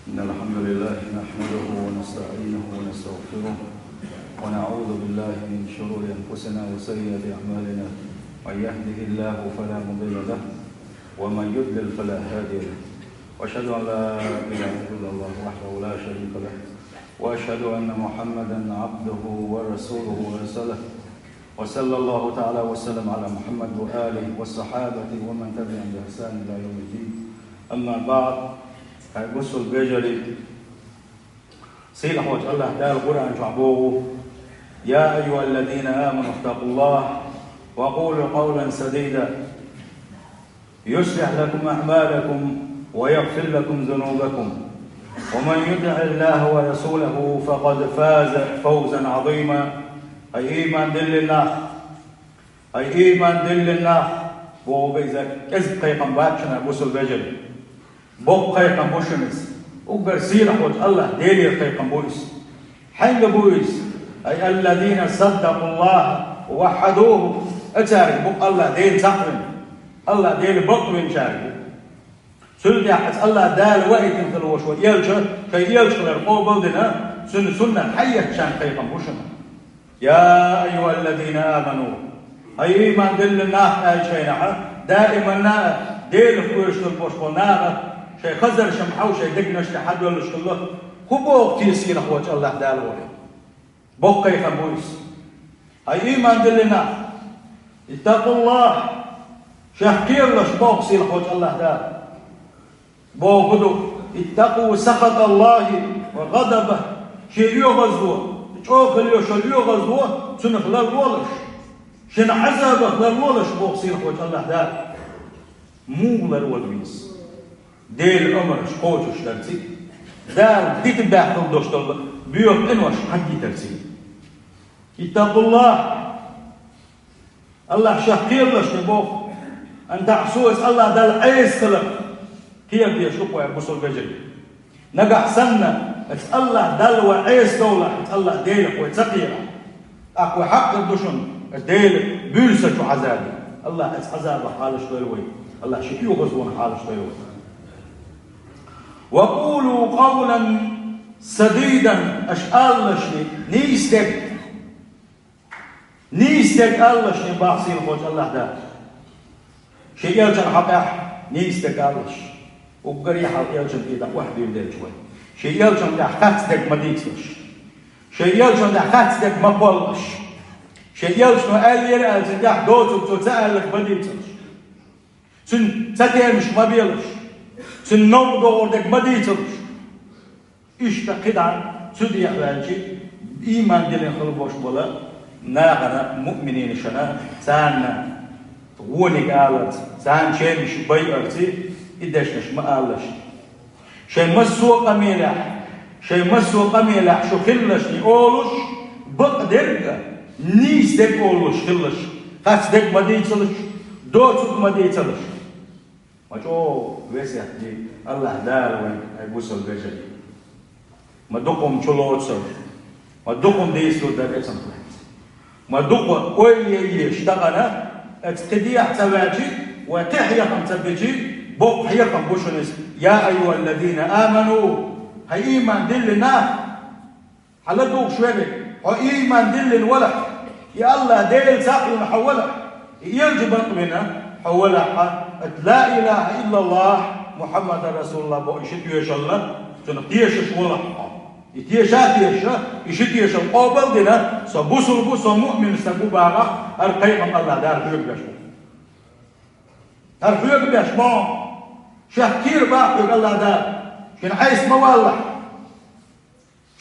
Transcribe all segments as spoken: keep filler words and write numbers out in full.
إن الحمد لله نحمده ونستعينه ونستغفره، ونعوذ بالله من شرور أنفسنا وسيئات أعمالنا. من يهده الله فلا مضل له، ومن يضلل فلا هادي له. وأشهد أن لا إله إلا الله وحده لا شريك له، وأشهد أن محمدا عبده ورسوله ورسله. وصلى الله تعالى وسلم على محمد وآله والصحابة ومن تبعهم بإحسان إلى يوم الدين. أما بعد، أي бусалба вежарий, сийлахьчу АллахӀ Дала Къуръан чохь боху: «يا أيها الذين آمنوا اتقوا الله وقولوا قولا سديدا يصلح لكم أعمالكم ويغفر لكم ذنوبكم ومن يطع الله ورسوله فقد فاز فوزا عظيما». Хьай ийман диллина нах, хьай ийман диллина нах, боху иза кӀезиг кхайкхам бац шуна, бусалба вежарий. Боккха кхайкхам бу шуна иза. Уггар сийлахьчу АллахӀ Делера кхайкхам бу иза. Хьаьнга бу иза? أي الذين صدقوا الله ووحدوه. Цаьрга бу АллахӀ Дела цхьаъ вина, АллахӀ Дела бакъ винчаьрга бу. Цул тӀаьхьа АллахӀ Дала ваийтина хила волуш волу элча, шайн элча хилар къобал дина, цуьнан суннат хьаэцначарна кхайкхам бу шуна. «يا أيها الذين آمنوا», хьай ийман диллина нах аьлла шайнахьа, даиманна а Делах оьшуш долу бохуш болу наха, шайн хазаршна хьовса, шайн дегнашна хьадоьллуш хилла, хӀун боху те сийлахьчу АллахӀ Дала олий? Боккха кхайкхам бу иза. Хьай ийман диллина нах, اتقوا الله, шех кхералаш боху сийлахьчу АллахӀ Дала. Боху ду: «اتقوا سخط الله وغضبه». Шен оьгӀазло, чӀогӀа хила йолуш йолу оьгӀазло, цунах ларлолаш. Шен Ӏазабах ларлолаш боху сийлахьчу АллахӀ Дала. Муха ларвала веза? Делан омраш кхочуш дарций, Дала дита баьхкина долуш долу боьха къинош хьаддитарций. اتقوا الله. АллахӀ шех кхералаш боху, أن تعصوه, АллахӀ Далла Ӏеса хилар. Кхера дезаш ду-кх вай, бусалба вежарий. Нагахь санна, АллахӀ Далла вай Ӏеса довлахь, АллахӀ Делах вай ца кхерахь, тӀаккха вай хьакхар ду шуна, Дела буьйса чу Ӏазабе. АллахӀ Ӏазабах хьалаш дойла вай, АллахӀ шен оьгӀазлонах хьалаш дойла вай. «وقولوا قولا سديدا», аша алалаш нийса дерг. Нийса дерг алалаш боху сийлахьчу АллахӀ Дала. Шен элчанна хьокъехь нийса дерг алалаш. Уггаре хьалха элчанна тӀе дӀа охьадуьйладелча вай. Шен элчанна тӀехь харц дерг ма дийцалаш. Шен элчанна тӀехь харц дерг ма кхоллалаш. Шен элчано аьллера аьлла, цуьнан тӀехь доцург цо ца аьлларг ма дийцалаш. Цуьнан цатемаш ма белаш. Цуьнан новкъа догӀур дерг ма дийцалаш. Иштта кхидӀа цу дехьа ваьлча, ийман диллина хила бохуш болу нахана, муъминашна, царна вониг аларца, царна чемаш байарца и дешнаш ма алалаш. Шайн массо а къамелехь, шайн массо а къамелехь шу хилалаш олуш, бакъдерг а, нийса дерг олуш хилалаш, харц дерг ма дийцалаш, доцург ма дийцалаш. Ма чӀогӀа весет де АллахӀ Дала вайн, ай бусалба вежарий. Ма дукха хӀума чулоцу, ма дукха хӀума дийцалур дара эцам хӀинца. Ма дукха ойла еш тахана, эца кхидӀа ца ваьлча, вай кхин хьехам ца бича, боккха хьехам бу шуна иза: «يا أيها الذين آمنوا», хьай ийман диллина нах. Хьан ладугӀуш верг, хьо ийман диллина валахь, и АллахӀ Дела цхьаъ вина хьо валахь, и элча бакъ вина хьо валахь, ат ла илаха иллаллахӀ, Мухьаммадан расулуллахӀ боху и ши тоьшалла, цунах тешаш валахь хьо. И теша а теша, и ши тоьшалла къобал а дина, со бусалба ву, со муъмин стаг ву бахахь, хӀара кхайкхам АллахӀ Дала хьоьга беш бу. ХӀара хьоьга беш бу. Шех кхера боху хьоьга АллахӀ Дала, шена Ӏеса ма валлахь.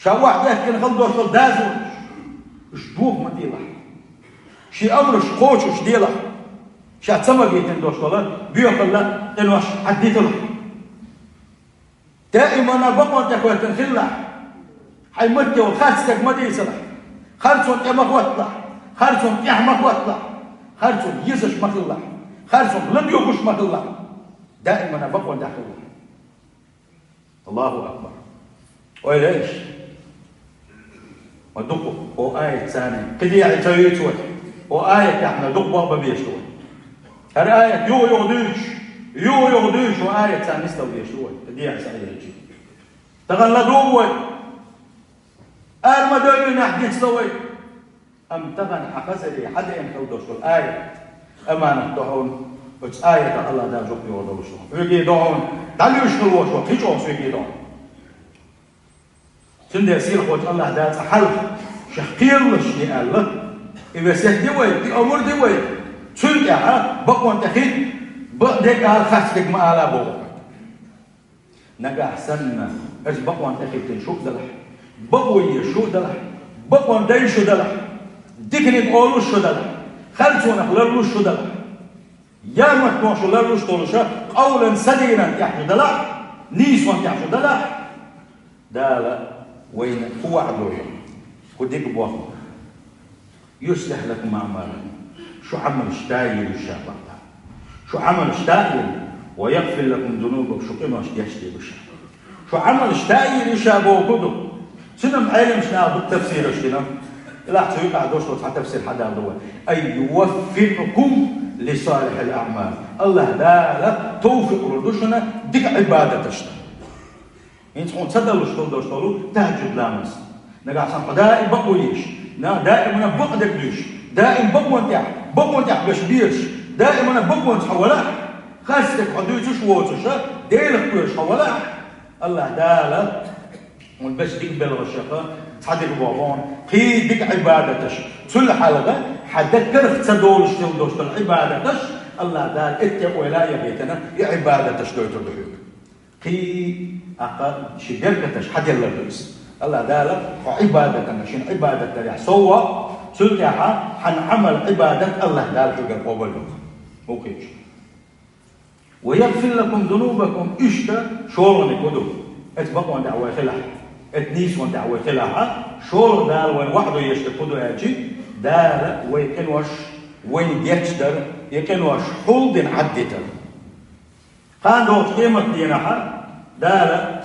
Ша охьадеттина хала долуш долу дозанаш, уьш дохо ма делахь. Шен амраш кхочуш делахь. Ша ца магийтина долуш долу боьхалла къинош хьаддиталахь. Даимана бакъонан тӀехӀоьттина хилалахь. Хьайн матте волу харц дерг ма дийцалахь. Харцонан тӀе ма хӀотталахь. Харцонан тӀехь ма хӀотталахь. Харцонан езаш ма хилалахь. Харцонах ладоьгӀуш ма хилалахь. Даимана бакъонан тӀехь хилалахь. Аллаху акбар! Ойла еш! Ма дукха, о аят царна, кхидӀа ца юьйцу вай. О аят тӀехь ма дукха бакъ бан безаш ду вай. ХӀара аят юха-юха дуьйцуш, юха-юха дуьйцуш, о аят царна нисдала дезаш ду вай. КхидӀа ца юьйцу. Тахана ладугӀу вай. Ара ма дойла нах дицло вай. Амма тахана хьан хазаре хьадеана хила долуш долу аят, аманат ду хьуна, оцу аятах Аллах Дала жоп йогӀур долуш ду хьуна. Хьоьге ду хьуна, дӀалуьйш хила волуш ву, кхин чӀогӀа соьге ду хьуна. Цундела сийлахьчу Аллах Дала цкъа хьалха шех кхералашна аьлла, и весет ди вай, и омра ди вай, цул тӀаьхьа бакъонна тӀе хӀитта, бакъдерг ала, харцдерг ма ала боху. Нагахь санна, оцу бакъонна тӀехӀиттина шу а далахь, бакъо еза шу а далахь, бакъонан дай шу далахь, диканиг олуш шу далахь, харцонах ларлуш шу далахь, ямартлонах шу ларлуш долуш, къовлан садийнан тӀехь шу далахь, нийсонан тӀехь шу далахь, Дала вайна хӀун ваӀда йо, хӀун дика боху. يصلح لكم أعمالكم. Шу Ӏамалш таийла ю ша боху. Шу Ӏамалш таийла, ويغفر لكم ذنوبكم, шу къинош гечдийла ю ша. Шу Ӏамалш таийла ю ша бохург ду. Цуьнан Ӏеламнаха дукха тафсираш дина. Делахь цу юкъахь дошло цхьа тафсир хьадалла ду вай. أي يوفقكم لصالح الأعمال. Аллах Дала тавфикъ лур ду шуна дика Ӏибадаташ дан. ХӀинца хьуна ца далуш хила долуш долу тахӀаджуд ламаз. Нагахь санна хьо даим бакъо езаш, на-, даимана бакъдерг дуьйцуш, даим бакъонан тӀехь, бакъонан тӀехь берш безаш, даимана бакъонца хьо валахь, харцдерг хьо дуьйцуш воцуш, Делах кхоьруш хьо валахь, Аллах Дала хьуна берш дика белхашха, цхьа дика боху хьуна, кхин дика Ӏибадаташ, цул хьалха хьан даггара ца долуш хила долуш долу Ӏибадаташ, Аллах Дала этте ойла а яхийтина, и Ӏибадаташ дойтур ду хьоьга. Кхин а кхин ши беркаташ хьаделлар ду иза. Аллах Дала хьо Ӏибадатана, шен Ӏибадат дарехь сов во, цул тӀаьхьа хьан Ӏамал, Ӏибадат Аллах Дала хьоьгара къобал йо. Мукъича. ويغفر لكم ذنوبكم, иштта шолгӀаниг хӀун ду? Оцу бакъонан тӀехь вай хилахь, оцу нийсонан тӀехь вай хилахь, шолгӀа Дала вайна ваӀда еш дерг хӀун ду аьлча, Дала вай къинош, вайна гечдар, и къинош хьулдина Ӏаддитар. Кхана догӀучу къематдийнахь Дала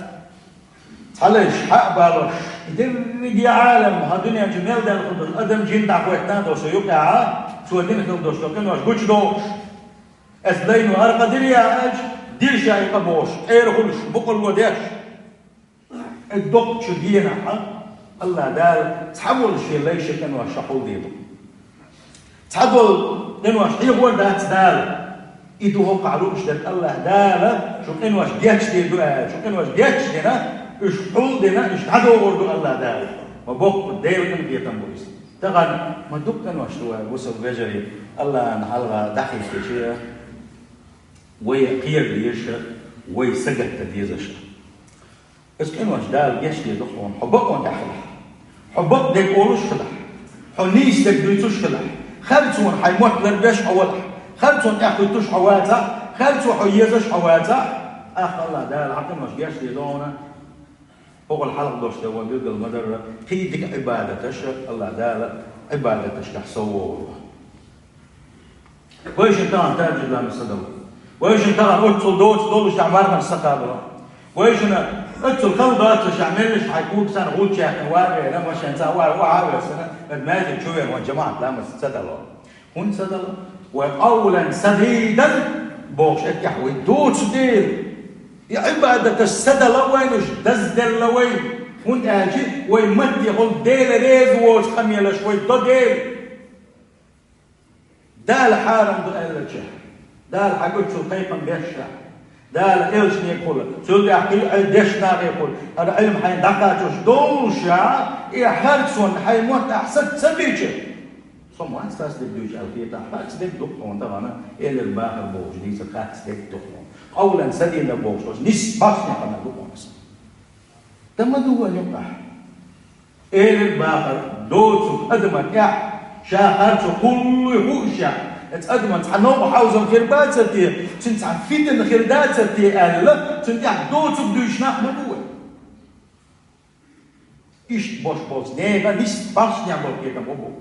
цхьа лайш хьа а балош, и дерриге Ӏалам, хьан дуьнен чу мел даьлла хӀун ду, адам, жин дӀахӀоьттина а долуш, юкъахь цо дина хила долуш долу къинош гучудохуш, оцу лайно аркъа дира аьлча, дира ша и къа бохуш, тӀера хуьлуш, букъалла деш. И доккхачу дийнахь Аллах Дала цхьа волу шен лай, шен къинош ша хьулдийр ду. Цхьа долу къинош хьехор дац Дала. И ду хӀокхахь лууш дерг, Аллах Дала шу къинош гечдийр ду аьлла, шу къинош гечдина, уьш хьулдина, уьш дӀадохур ду Аллах Дала. Ма боккха Делан къинхетам бу иза. Тахана ма дукха къинош ду вай, бусалба вежарий, Аллахьан хьалха дӀахӀиттича, вай кхера дезаш, вай сагатдан дезаш. Оцу къинош Дала гечдийр ду хьуна, хьо бакъонан тӀехь хилахь, хьо бакъдерг олуш хилахь, хьо нийсдерг дуьйцуш хилахь, харцонан хьайн мотт ларбеш хьо валахь, харцонан тӀехь хӀуьттуш хьо вацахь, харцо хьо езаш хьо вацахь, тӀаккха Аллах Дала хьан къинош гечдийр ду хьуна. ХӀокхул хьалха долуш дерг вай билгал ма-дарра, кхин дика Ӏибадаташ Аллах Дала Ӏибадаташкахь сов вогӀур ву. Вайшинна тахана тахӀаджуд ламаз ца дала. Вайшинна тахана оццул доцу доллушехь марханаш ца кхабала. Вайшинна оццул хала доццушехь меллаша хьайн куьйга санна гӀулч яьккхина вагӀийна, машен цхьа вагӀа, охьа а вессина, ад маьждиг чу веана ван жамаӀат ламаз ца дала. ХӀунда ца дала? Вай къовлан садидан бохуш, этта тӀехь вай доцу дела. И Ӏибадаташ ца дала вайна, уьш дазделла вай. ХӀунда аьлча вай матте хӀума Дела реза воцу къамелаш вай до дела. Дала хьарам ду аьллача, Дала хьан гучул кхайкхам бешшехь, Дала элчанегахула, цул тӀаьхьа кхин а дешнахехула, хӀара Ӏилма хьайна дӀакхачош доллушехь, и харцонан хьайн мотт ахь саца ца бича, со ма вац харцдерг дуьйцуш аьлла хетахь, харцдерг ду-кх хьуна тахана, элира бахар бохуш дийцар харцдерг ду-кх хьуна. Къовлан садидан бохуш долуш, нийса бахьанехь ма ду хьуна аса. Дан ма ду вай юкъахь. Элира бахар доцург адаман тӀехь, ша харцо кхуллуй хууш, оцу адаман цхьа новкъа хьовзам хир бацар те, цуьнан цхьа фитна хир дацар те аьлла, цуьнан тӀехь доцург дуьйцуш нах ма бу вай. Иштта бош болчу нехан нийса бахьанехь болу кхетам хӀун бу?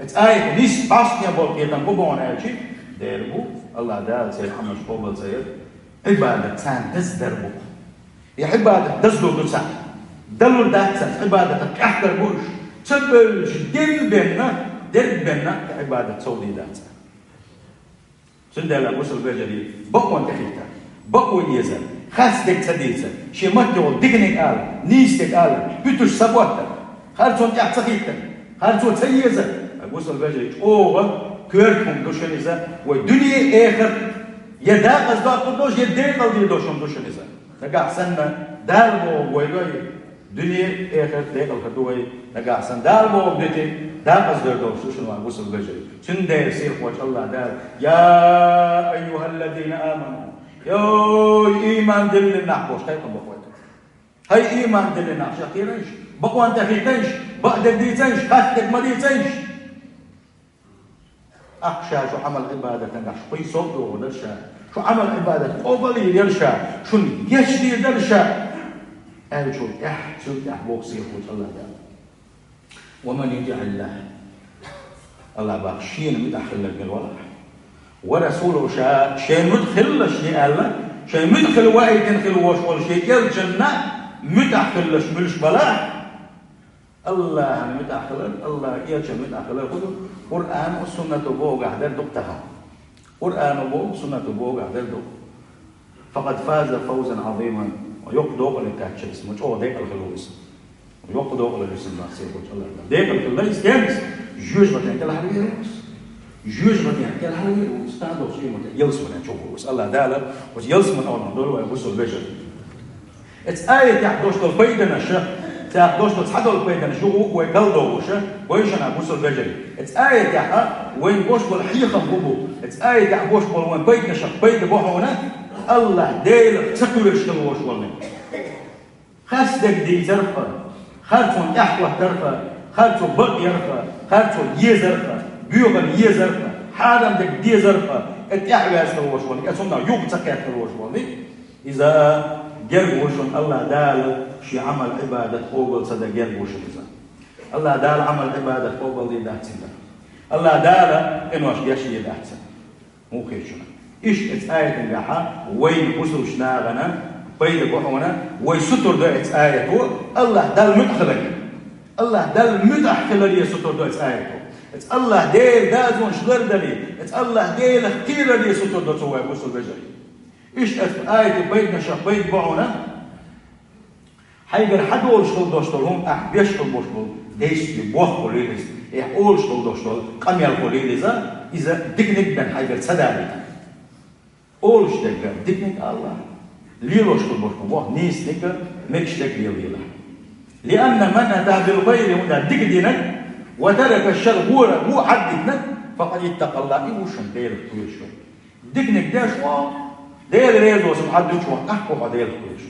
Оцу аятан нийса бахьанехь болу кхетам хӀун бу аьлча, дера бу, Аллах Дала церан Ӏамалш къобал ца яр, Ӏибадат царна даздар бу. И Ӏибадат дазлур ду царна. Далур дац царна, Ӏибадатах къаьхкар бу уьш. Ца бевлча дерригбенна, дерригбенна и Ӏибадат совдийр дац царна. Цундела, бусалба вежарий, бакъонан тӀехӀиттар, бакъо езар, Харц дерг ца дийцар, шен маттехула диканиг ала, нийса дерг ала, уьтуш ца боттар, харцонна тӀехь ца хӀиттар, харцо ца езар. Ай, бусалба вежарий, чӀогӀа коьрта хӀума ду шуна иза, вай дуьне а, эхарт а я декъаза доккхур долуш, я декъалдийр долуш хӀума ду шуна иза. Нагахь санна Дала бохург вай лой, дуьне а, эхарт а декъал хир ду вай, нагахь санна Дала бохург дити, декъаза дер долуш ду шуна, вай бусалба вежарий. Цундела сийлахьчу АллахӀ Дала: «Я айюхаллазина аману», йой, ийман диллина нах бохуш, кхайкхам боху вай. ХӀай, ийман диллина нах, ша кхерайша, бакъонна тӀехӀиттайша, бакъдерг дийцайша, харц дерг ма дийцайша. Ахь ша шу Ӏамал-Ӏибадатан гахь шу кхин сов догӀур дара ша, шу Ӏамал-Ӏибадат къобал йийр яра ша, шуна гечдийр дара ша, аьллачул тӀаьхьа, цул тӀаьхьа боху сийлахьчу АллахӀ Дала: «Ва ман ютиӀиллахӀ», АллахӀ боху, шена муьтӀахь хилларг мила валахь, «ва расулахӀу», ша шен муьтӀахь хилалаш, шен аьлла, шен муьтӀахь хила ваийтина хила волуш волу шен элчанна муьтӀахь хиллалаш муьлш балахь, АллахӀан муьтӀахь хилар, АллахӀан элчанна муьтӀахь хилар хӀун ду? Къуръано а, суннато а бохургахь дерг ду-кх тахана. Къуръано боху, суннато бохургахь дерг ду. «Факъад фаза фавзан Ӏазиман». Йоккха декъале кхаьчна иза, ма чӀогӀа декъала хир ву иза. Йоккха декъала хир ву иза, сийлахьчу АллахӀ Дала. Декъала хилла иза кхин а, жоьжахатин кӀелхьара вер ву иза. Жоьжахатин кӀелхьара вер ву иза, тӀаккха долчу къематде ялсамане чу гӀур ву иза. АллахӀ Дала оцу ялсаманин Ӏуьйранна дойла вай, бусалба вежарий. Оцу аятехь долуш долу пайданаш, царах долуш долу цхьадолу пайданаш юха вай кхалдогӀуш, вайшинна, бусалба вежарий. Оцу аятехь вайна беш болу хьехам хӀун бу? Оцу аятехь беш болу вайн пайданашах пайда бу хьуна, АллахӀ Делах ца кхоьруш хила волуш волу. Харц дерг дийцарх а, харцонна тӀехь хӀоттарх а, харцо бакъ ярх а, харцо езарх а, боьхар езарх а, хьарам дерг дезарх а, и тӀехь ваьзна хила волуш волу, и цунна юха ца кхетта хила волуш волу. Иза герга ву шуна, АллахӀ Дала шен Ӏамал-Ӏибадат къобал ца дан герга ву шуна иза. АллахӀ Дала Ӏамал-Ӏибадат къобал дийр дац цуьнан. АллахӀ Дала къинош гечдийр дац цуьнан. Муха хета шуна? Иштта оцу аятан гахь вайна, бусалба нахана, пайда бу хьуна, вай сутара до оцу аято, АллахӀ Далла муьтӀахь хилар. АллахӀ Далла муьтӀахь хиларе сутара до оцу аято. Оцу АллахӀ Делан дозанаш лардале, оцу АллахӀ Делах кхерале сутара до цо, вай бусалба вежарий. Иштта оцу аятан пайданашах пайда бу хьуна, хьайгара хьан долуш хила долуш долу хӀума ахь беш хила болуш болу действие, болх хуьлийла иза, ахь олуш хила долуш долу къамел хуьлийла иза, иза диканиг бен хьайгара ца далийта. Олуш дерг диканиг ала, лелош хила болуш болу болх нийсаниг, мегаш дерг лелийла. «Лианна ман ата билхайри», хӀунда дика динарг, «ва тарака шар», гӀора, ву Ӏаддитинарг, «факъад иттакъаллахӀ», и ву шуна Делах кхоьруш верг. Диканиг деш ву, Дела реза волчун Ӏаддуьтуш ву, тӀаккха хьо Делах кхоьруш.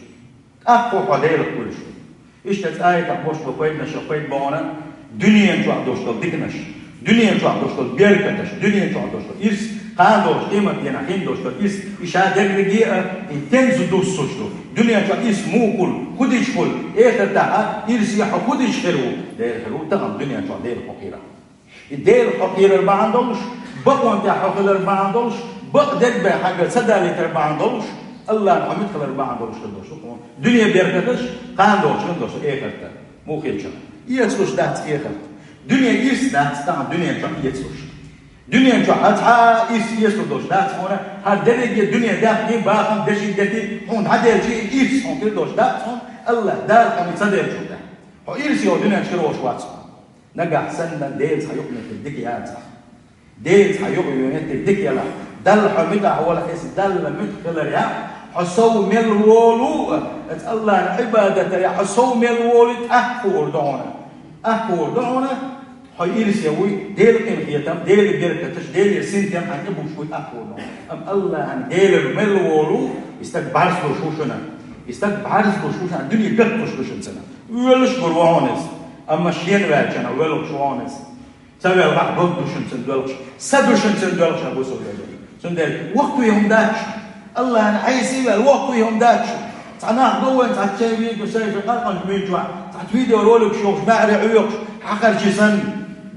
ТӀаккха хьо Делах кхоьруш. Иштта цу аятах беш болу пайданашах пайда бу хьуна, дуьнен чохь долуш долу диканаш, дуьнен чохь долуш долу беркаташ, дуьнен чохь долуш долу ирс, кхана долчу къематдийнахь хин долуш долу ирс, и ша дерриге а, и тенза дуссуш ду. Дуьнен чохь ирс муха хуьлу, хӀун дича хуьлу, эхартахь а ирсе хьо хӀун дича хир ву, Дела хир ву, тахана дуьнен чохь Дела хьо кхийрахь. И Дела хьо кхерар бахьана долуш, бакъонан тӀехь хьо хилар бахьана долуш, бакъдерг бен хьайгара ца далийтар бахьана долуш, АллахӀна хьо муьтӀахь хилар бахьана долуш хир долуш ду хьуна дуьне беркаташ, кхана долчу хир долуш ду эхарта. Муха хета шуна? Эцалуш дац эхарт. Дуьне ирс дац, тахана дуьнен чохь эцалуш. Дуьнен чохь хьан цхьа а ирс эцалур долуш дац хьуна, хьан дерриге дуьне даьккхина, бахам, деши дети хьуна хьан делчи, ирс хьуна хир долуш дац хьуна, АллахӀ Дала хьуна ца делчул тӀаьхьа. Хьо ирсе йолу дуьнен чу хир волуш вац хьо. Нагахь санна Делаца хьан юкъаметтиг дика яцахь, Делаца хьан юкъаметтиг дика ялахь, Далла хьо муьтӀахь валахь, иза Далла муьтӀахь хиларехь, хьо сов мел волу, оцу АллахӀан Ӏибадатехь хьо сов мел волу, тӀаккха хуур ду хьуна. ТӀаккха хуур ду хьуна, хьо ирсе вуй, Делан къинхетам, Делан беркаташ, Делан синтем хьайна тӀе бууш вуй, тӀаккха хуур ду хьуна. Амма АллахӀан Делан мел волу, и стаг бӀаьрса луш ву шуна. И стаг бӀаьрса луш ву шуна, дуьне бехк луш ду шуна цунна. Воьлуш гур ву хьуна иза. Амма шена ваьлча воьлхуш ву хьуна иза. Ца велхахь, дог ду шуна цунна доьлхуш, са ду шуна цунна доьлхуш, хьан бусалба вежарий. Цундела воккхаве хӀума дац шуна. АллахӀна Ӏеса ваьлла, воккхаве хӀума дац шуна. Цхьа нах ду вайн, цхьа чай вийна, сайфа къаркъанаш муьйчохь, цхьа видеороликаш йохуш, маьхьарий Ӏуйохуш, хьакхарчий санна,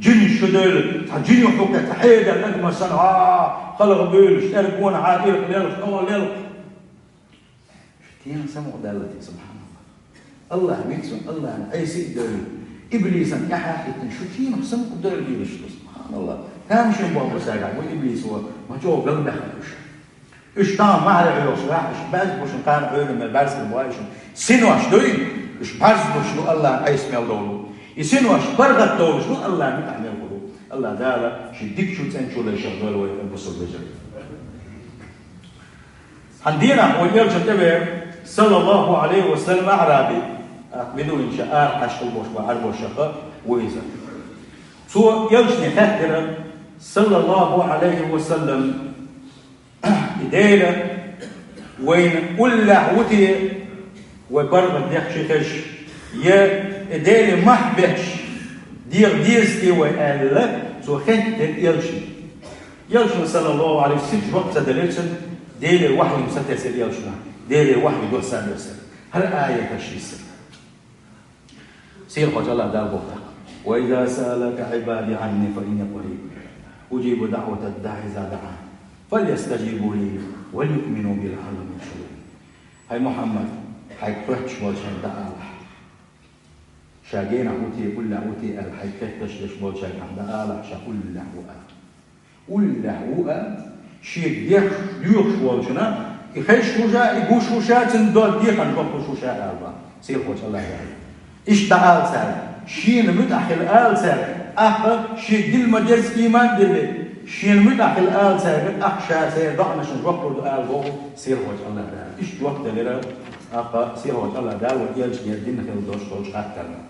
жинаш шу девлла, цхьа жинаш хьукхе, цхьа хьедар нагма санна, хьа, хьа, хьа, халха буьйлуш, тӀера гонахьа, ирх лелхаш, тӀом лелхаш. Тен самукъадаьлла те, субханаллахӀ. АллахӀ вицван, АллахӀна Ӏеса а девлла, иблисан тӀаьхьа а хӀиттина, шу чийнах самукъадевлла лелаш ду, субханаллахӀ. Тамашийна болх бу сагахь, ву иблис ву, ма чӀогӀа галбаьхна уьш. Уьш тахана маьхьарий Ӏуьйраш баьхьа, уьш баьзбушна кхана Ӏуьйран мел баьрзкъа бу уьш. Синош дуй, уьш баьрзбушна Аллахьан Ӏеса мел довлу. И синош паргӀат довлуш ду Аллахьан муьтӀахь мел хулу. Аллахь Дала ший дикачу цӀенчу лайшах дойла вай бусалба вежарий. Хьан дийнахь вай элчан тӀе вер, саллаллаху Ӏалайхи ва саллам, аӀраби, а, бедуинаш ара хьаштал бош ба, Ӏарбошаха ву иза. Цо элчане хаьттира, саллаллаху Ӏалайхи ва саллам, и Дела вайна уллехь ву те, вай паргӀат дехча хезаш, я и Дела махь бехаш, дегӀ деза те вай аьлла, цо хаьттира элчане. Элчано, саллаллаху Ӏалайхи ва саллам, жоп ца делира цунна, Делера вахьйо сатесира элчанна, Делера вахьйо доссабесира. ХӀара аяташ йиссира. Сийлахьчу Аллахь Дала боху тӀаккха: «وإذا سألك عبادي عني فإني قريب أجيب دعوة الداع إذا دعان فليستجيبوا لي وليؤمنوا بي لعلهم يرشدون». ХӀай Мухьаммад, хьайга хоьттуш болчарна дӀаалахь. Ша генахь ву те, уллехь ву те аьлла, хьайга хоьттуш деш болчарна дӀаалахь, ша уллехь ву аьлла. Уллехь ву аьлла, шега дехаш, доьхуш волчунна, и хезаш ву ша, и гуш ву ша, цуьнан долу дехарна жоп луш ву ша аьлла боху Сийлахьчу Аллахь Дала. Иштта ала цаьрга, шена муьтӀахь хила ала цаьрга, тӀаккха шега дилла ма-деззара ийман а диллина, шена муьтӀахь хила ала цаьрга, тӀаккха ша церан доӀанашна жоп лур ду аьлла боху Сийлахьчу Аллахь Дала. Иштта жоп делира тӀаккха Сийлахьчу Аллахь Дала вай элчанера дина хила долуш долчу хаттарна.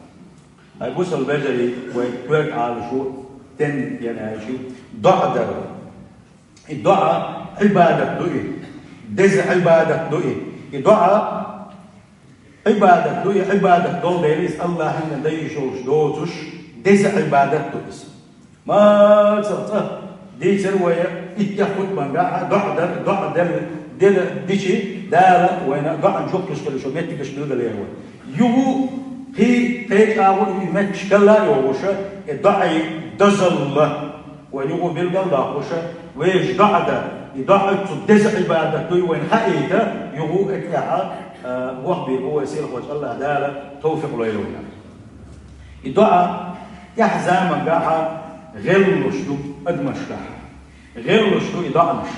Хьай бусалба вежарий, вай коьрта Ӏалашо стенна яра аьлча, доӀа дар. И доӀа Ӏибадат ду и. Деза Ӏибадат ду и. И доӀа Ӏибадат ду и, Ӏибадат долу дела иза Аллахьана дан йиш йолуш доцуш, деза Ӏибадат ду иза. Маца цкъа дийцира вай иттех хутбангахь, доӀа дар, доӀа дел, дела дичи Дала вайна доӀан жоп луш хилла шо меттигаш билгалъяьр вай. Юха кхин кхечӀагӀо и меттигаш кхалла а йогӀуша, и доӀий дозалла вай юха билгалдоккхуша, вешан доӀа дар, и доӀа цу деза Ӏибадат дуй вайна хаийта, юха и тӀехьа, а, вахбийр ву вай Сийлахьчу Аллахь Дала тавфикъ лойла вайна. И доӀа тӀехь замангахьа гӀеллуш ду адамашкахь. ГӀеллуш ду и доӀанаш.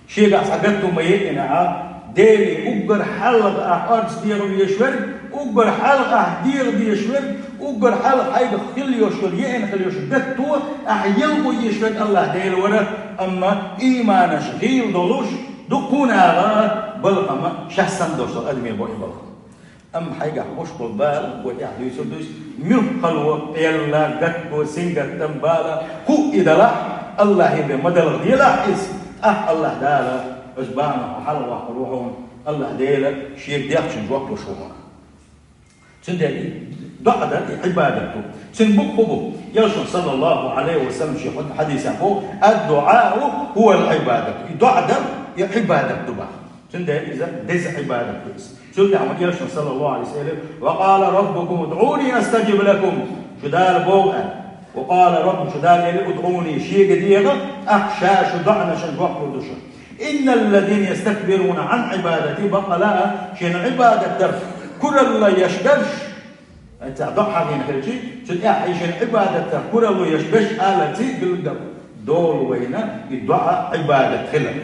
Шегахь цхьа гатто ма еъинехь, Деле уггар хьалха ахь орца дегӀан везаш верг, уггар хьалха ахь дегӀан дезаш верг, уггар хьалха хьайгахь хила йолуш йолу, еана хила йолуш гатто ахь елхо езаш верг Аллахь Дела вара, амма ийманаш гӀийла долуш, дуккха а наха балхам шаьш санна долуш долу адаме бо и балхам. Амма хьайгахь гӀуш болу бала вай тӀехь дуьйцур дуьйцу, муьлхха хало, пӀелла, гатто, сингаттам, бала, хӀуъа и далахь, Аллахье бен ма-далла делахь иза, тӀаккха Аллахь Дала оцу бахьанах хьалхаваккхур ву хьуна, Аллахь Дела шега дехначунна жоп луш ву хьуна. Цундела и доӀа дар и Ӏибадат ду. Цуьнан букъ хӀун бу? Элчано, саллаллаху Ӏалайхи ва саллам, шен хӀу-, хьадисехь боху: «Ад-дуӀау хӀувал Ӏибадат». И доӀа дар и Ӏибадат ду боху. Цундела иза деза Ӏибадат ду иза. Цул тӀаьхьа вайн Элчано, саллаллаху Ӏалайхи ва саллам, элира: «Ва къала раббукум удӀуни астаджиб лакум». Шу Дала боху аьлла. «Ва къала раббукум», шу Дала элира: «УдӀуни», шега дегӀа, тӀаккха ша шун доӀанашна жоп лур ду шу. «Инна ллазина ястакбируна Ӏан Ӏибадати», баккъала а, шена Ӏибадат дар куралла еш берш, хӀинца доӀа хьахийна хилчи, цу тӀехь и шена Ӏибадат дар куралла еш берш аларций билггал долу вайна и доӀа Ӏибадат хилар.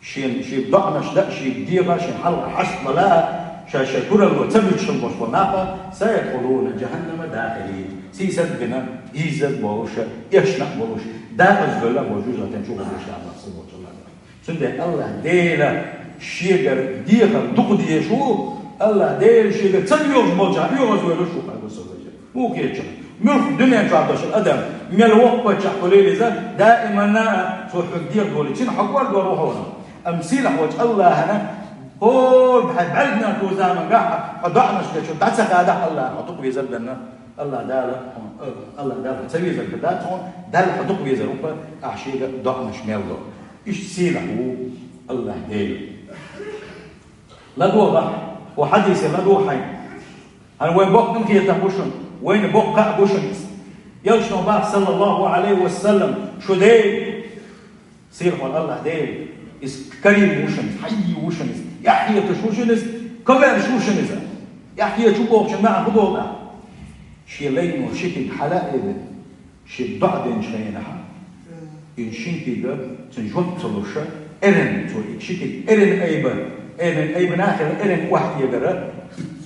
Шен, шен доӀанаш дан, шен дегӀа, шен хьалха хьаст бала, ша шайн куралло ца буьтуш хила болуш болу нах, «сайадхулуна джаханнама дахирин». Сийсаз бина, ийзаз болуш, эшна а болуш, дакъаза бевлла а болуш, жужахатен чу гӀур беш дац, Аллах сулбочу Аллах. Цундела Аллах Дела шегара дехар дукха дезаш ву, Аллах Дела шегара ца доьгӀуш болчарна оьгӀазвоьлуш ву, хьайга со вежа. Муха кхеташ? Муьлхха дуьнен чохь долуш адам, мел воккха паччахь хуьлийла иза, даиманна а цо хьоьга дегӀ долийча, хьо кӀоргор ву хьуна. Амма сийлахь волчу Аллахьана хӀора бӀаь-, бӀаьрганан кху замангахь хьо доӀанаш дечу дӀа ца хадахь, Аллахьана хьо дукха везар а бенна, Аллах Дала, э, Аллах Дала хьо ца везар хир дац хьуна, Далла хьо дукха везар ву-кх, ахь шега доӀанаш мел до. Иштта сийлахь ву Аллах Дела. ЛадогӀахь, хӀокху хьадисе ладогӀа хьайна. ХӀара вайн боккха а хетам бу шуна, вайна боккха а бу шуна иза. Элчано боху, саллаллаху Ӏалайхи ва саллам, шу Дела, сийлахь волу Аллах Дела, иза карим ву шуна иза, хьаййи ву шуна иза, эхь хеташ ву шуна иза, коваьллаш ву шуна иза. Эхь хеташ ву бохучун маьӀна хӀун долу тӀаккха? Шен лайно ши куьг хьала а элира, шен доӀа динчу хенахь, и шин куьг цуьнан жоп ца луш, Эрна, цо и ши кулг эрна айба, эрна айба нахала эрна охьаэгара,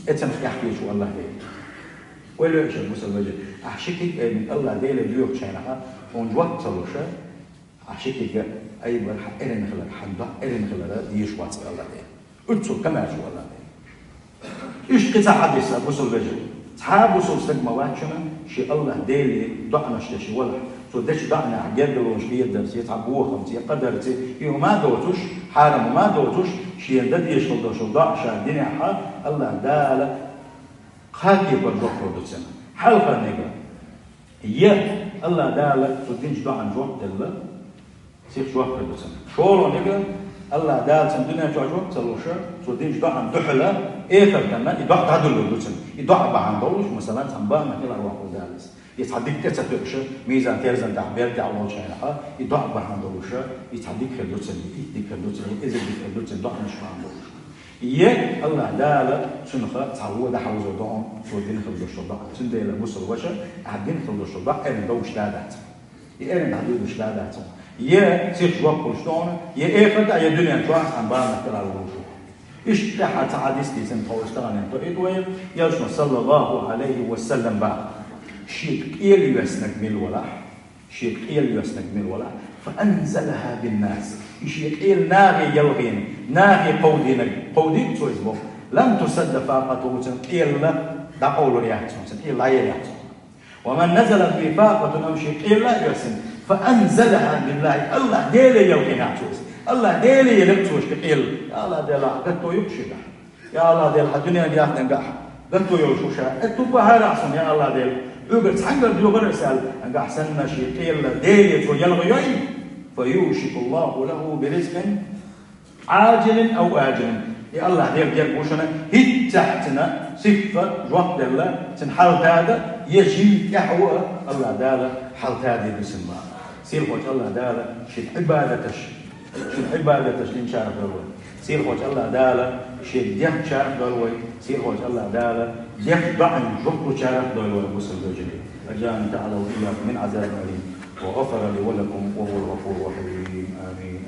эцунах эхь хеташ ва АллахӀ Дела. Вай лоьрхӀа бусалба вежарий, ахь ши кулг айбина АллахӀ Деле доьхуча хенахьа, хьуна жоп ца луш, ахь ши кулг айбар хьан эрна хилар, хьан доӀа эрна хилар дезаш вац АллахӀ Дела. Уьццул камаьрша ва АллахӀ Дела. Иштта кхин цхьа хьадис а, бусалба вежарий. Цхьа а бусалба стаг ма вац шуна, ший АллахӀ Деле доӀанаш деш валахь, цо дечу доӀанех гергарлонаш хьедарца, е цхьа бохамца, е кхадарца, и хӀума доцуш, хьарам хӀума доцуш, шена дан дезаш хила долчу доӀа ша динехьа, АллахӀ Дала кхаа кепара жоп лур ду цунна. Хьалхарниг, е АллахӀ Дала цо динчу доӀанна жоп делла, сиха жоп хир ду цунна. ШолгӀаниг, АллахӀ Дала цунна дуьнен чохь жоп ца луш, цо динчу доӀанна дуьхьал, эхартана и доӀа дӀадуьллур ду цунна. И доӀа бахьана долуш, масалан, цхьана бахьана хилар воккхул Дала иза. И цхьа дика тӀе ца тоьуш, мизан-терзан тӀехь бердехь волчу хенахьа, и доӀа бахьана долуш, и цхьа дика хир ду цунна, и итт дика хир ду цунна, и эзар дика хир ду цунна, доӀанаш бахьана долуш. Е АллахӀ Дала цунах цхьа вон дӀахьовзор ду хьуна, цо дина хила долуш долу доӀа. Цундела, бусалба ваша, ахь дина хила долуш долу доӀа эрна довш дац. И эрна дӀадуьллуш дац хьуна. Е сиха жоп луш ду хьуна, е эхартахь, е дуьнен чохь цхьана бахьана хилар луш ву. Иштта тӀаьхьа цхьа хьадис дийцина тхо стагана тоьуьйту вай, Элчано, саллаллаху Ӏалайхи ва саллам, баха: шега къелла йоьссинарг мила валахь, шега къелла йоьссинарг мила валахь, фа анзалаха биннас. И шен къелла нахе ялхийна, нахе кховдийнарг, кховдийна цо иза боху. Лам тусадда факъатуху, цуьнан къелла дӀакъовлур яц хьуна, цуьнан къелла дӀаер яц хьуна. Ва ман назалат бихи факъатун, амма шен къелла а йоьссина, фа анзалаха биллахи, АллахӀ Деле ялхийнехь цо иза. АллахӀ Деле елира цо шен къелла. Я АллахӀ Дела, хьан гатто ю-кх шегахь. Я АллахӀ Дела, хьан дуьненга яхнехь гатто йолуш ву ша. Аьтту бахьара ахь суна, я АллахӀ Дела. Хьоьгара цхьаьнгара доьхур а аса аьлла, нагахь санна шен къелла Деле цо ялхайой, фа юшикуллаху лаху биризкъин Ӏажилин ау ажилин. И АллахӀ Дела герга ву шуна, хӀинццехь цуьнан сихха жоп делла, цуьнан хьал тада, я жин тӀаьхьа ву а, АллахӀ Дала хьал тадийр ду цуьнан боху. Сийлахьчу АллахӀ Дала шен Ӏибадаташ, шен Ӏибадаташ динчарах дойла вай. Сийлахьчу АллахӀ Дала шен дехначарах дойла вай. Сийлахьчу АллахӀ Дала деш доӀанна жоп лучарах дойла вай, бусалба вежарий. أجارني الله وإياكم من عذاب أليم، وغفر لي ولكم وهو الغفور الرحيم. آمين.